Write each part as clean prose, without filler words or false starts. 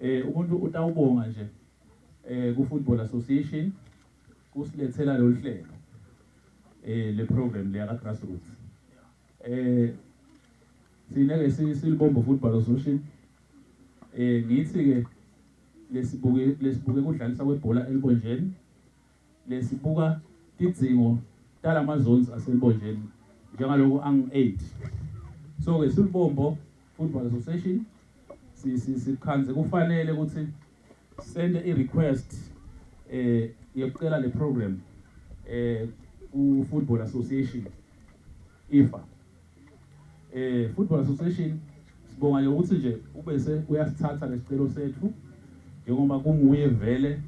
Umuntu utawubonga nje ku Football Association kusilethela lolu hlelo le program le yaka grassroots. Sine ke silibombo Football Association, ngithi ke lesibuke kudlalisa kwebhola elibonjeni, lesibuka tidzingo talama zones aselibonjeni njengaloko angu 8. So ke silibombo Football Association sikhanze kufanele ukuthi sende i request yokucela le program ku Football Association IFA. Football Association sibonga nje ukuthi nje ubese uyasithatha lesicelo sethu njengoba kunguye vele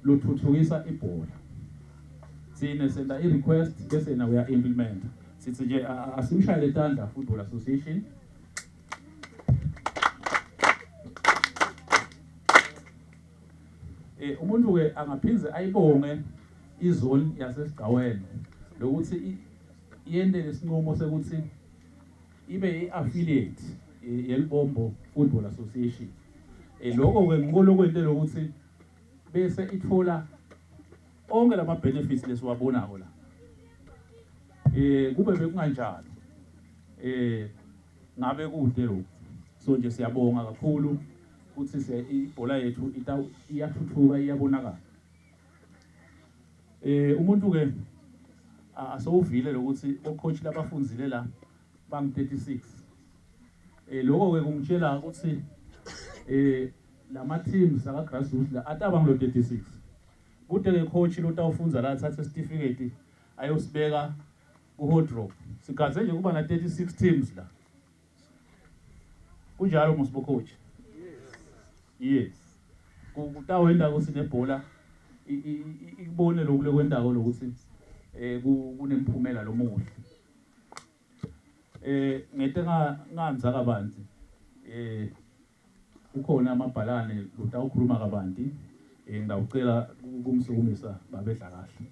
lothuthukisa ibhola. Sine senda i request bese na uya implement. Sithi nje asimshayele tandla Football Association. Umuntu ke angaphinze ayibonge izone yasesigcaweni lokuthi yende lesinqumo sekuthi ibe iaffiliate yelibombo Football Association. Lokho ke ngikho kwente lokuthi bese ithola onke lama benefits lesiwabonako la. Kube bekunganjalo ngabe kude lokho. So nje siyabonga kakhulu ukuthi ibhola yethu iyathuthuka, iyabonakala. Umuntu ke asowuvile lokuthi ocoach labafunzile la bang 36. Lokho ke kungitshela ukuthi lama teams aka grassroots la ataba ngilo 36. Kude ke coach lo tawufunza la athathe certificate ayosibeka ku wardrobe. Sigaze nje kuba na 36 teams la. Kunjalo mosibo coach? Yes. Kutawenda ukuthi nebhola ikubone lokhu lekwentako lokuthi kunemphumela lomuhle. Ngete nganza kabanzi. Ukhona amabhalane lotawukhuluma kabanti. Ngawucela kumsukumisa babedla kahle.